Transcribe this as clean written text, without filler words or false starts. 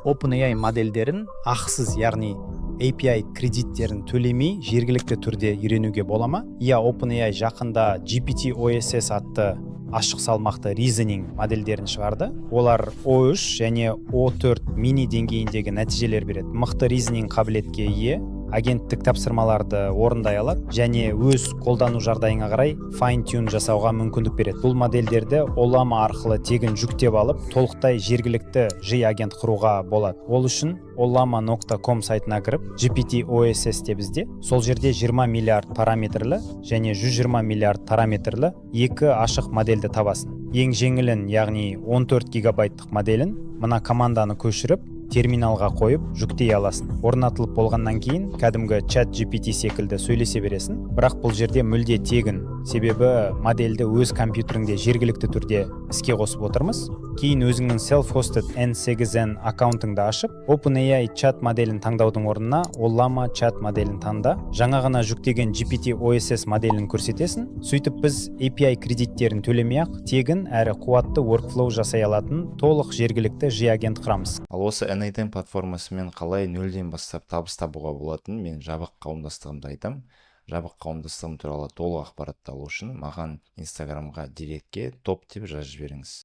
OpenAI модельдерін ақысыз, яғни API кредиттерін төлемей, жергілікті түрде үйренуге бола ма? Иә, OpenAI жақында GPT OSS атты ашық салмақты reasoning модельдерін шығарды. Олар O3 және O4 мини деңгейіндегі нәтижелер береді. Мықты reasoning қабілетке ие, агенттік тапсырмаларды орындай алады және өз қолдану жағдайыңа қарай fine-tune жасауға мүмкіндік береді. Бұл модельдерді Ollama арқылы тегін жүктеп алып, толықтай жергілікті ЖИ агент құруға болады. Ол үшін ollama.com сайтына кіріп, GPT OSS деп ізде. Сол жерде 20 миллиард параметрлі және 120 миллиард параметрлі екі ашық модельді табасың. Ең жеңілін, яғни 14 гигабайттық моделін, мына команданы көшіріп, терминалға қойып жүктей аласың. Орнатылып болғаннан кейін кәдімгі чат GPT секілді сөйлесе бересің, бірақ бұл жерде мүлде тегін, себебі модельді өз компьютеріңде жергілікті түрде іске қосып отырмыз. Кейін өзіңнің self-hosted N8N аккаунтыңды ашып, OpenAI чат моделін таңдаудың орнына Ollama чат моделін таңда. Жаңа ғана жүктеген GPT OSS моделін көрсетесің. Сөйтіп, біз API кредиттерін төлемей ақ тегін әрі қуатты workflow жасай алатын толық жергілікті ЖИ агент құрамыз. Ал осы N8N платформасымен қалай нөлден бастап табыс табуға болатынын мен жабық қауымдастығымда айтамын. Жабық қауымдастығым туралы толық ақпаратты алу үшін маған Инстаграмға директке «топ» деп жазып жіберіңіз.